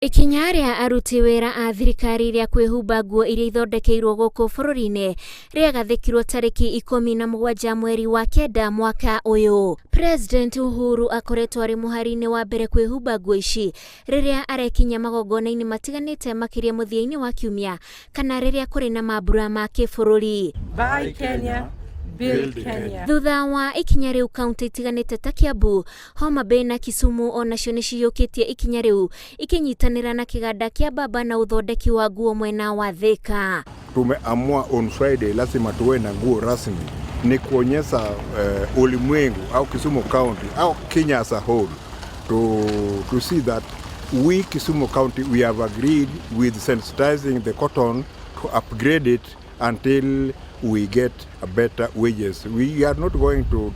Ikinya rĩa aruti wĩra a thirikari rĩa kwĩhumba nguo iria ithondekeirwo gũkũ bũrũri-inĩ rĩagathĩkirwo tarĩki 17 mweri wa kenda mwaka ũyũ. President Uhuru akoretwo arĩ mũhari-inĩ wa mbere kwĩhumba nguo ici rĩrĩa arekinyia magongona-inĩ matiganĩte makĩria mũthia-inĩ wa kiumia kana rĩrĩa kũrĩ na mambura ma kĩbũrũri. Buy Kenya, Build Kenya. Thutha wa ikinya rĩu kaunti itiganĩte ta Kiambu, Homa Bay na Kisumu o nacio nĩ ciyũkĩtie ikinya rĩu ikĩnyitanĩra na kĩganda kĩa mbamba na ũthondeki wa nguo mwena wa Thika. Tumeamua on Friday lazima tuwe na nguo rasmi, ni kuonyesha ulimwengu au Kisumu County au Kenya as a whole to see that we Kisumu County, we have agreed with sensitizing the cotton to upgrade it until we get a better wages. We are not going to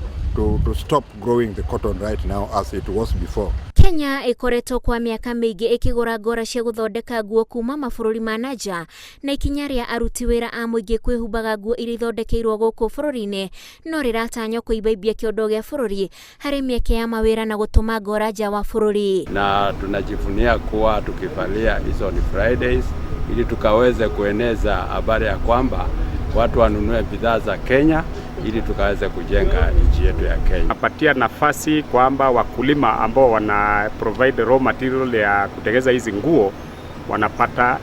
stop growing the cotton right now as it was before. Kenya ĩkoretwo kwa mĩaka mĩingĩ ĩkĩgũra ngora cia gũthondeka nguo kuma mabũrũri ma na nja, na ikinya rĩa aruti wĩra a mũingĩ kwĩhumbaga nguo iria ithondekeirwo gũkũ bũrũri-inĩ no rĩratanywo kũimbaimbia kĩondo gĩa bũrũri harĩ mĩeke ya mawĩra na gũtũma ngora nja wa bũrũri. Na tunajivunia kuwa tukivalia hizo ni Fridays ili tukaweze kueneza habari ya kwamba watu wanunue bidhaa za Kenya ili tukaweze kujenga nchi yetu ya Kenya. Napatia nafasi kwamba wakulima ambao wana provide raw material ya kutengeza hizi nguo wanapata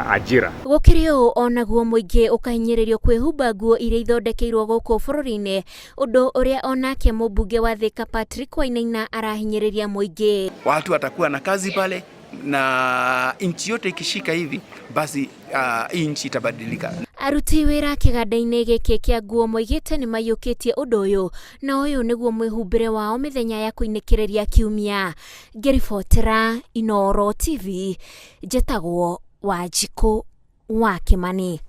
ajira. Gũkĩrĩ ũũ, onaguo mũingĩ ũkahinyĩrĩrio kwĩhumba nguo iria ithondekeirwo gũkũ bũrũri-inĩ, ũndũ ũrĩa onake mũmbunge wa Thika Patrick Wainaina arahinyĩrĩria mũingĩ. Watu watakuwa na kazi pale na nchi yote ikishika hivi basi hii nchi itabadilika. Aruti wĩra kĩganda-inĩ gĩkĩ kĩa nguo moigĩte nĩ maiyũkĩtie ũndũ ũyũ na ũyũ nĩguo mwĩhumbĩre wao mĩthenya ya kũinĩkĩrĩria kiumia. Ngĩribotera Inooro TV, njĩtagwo Wanjikũ wa Kĩmani.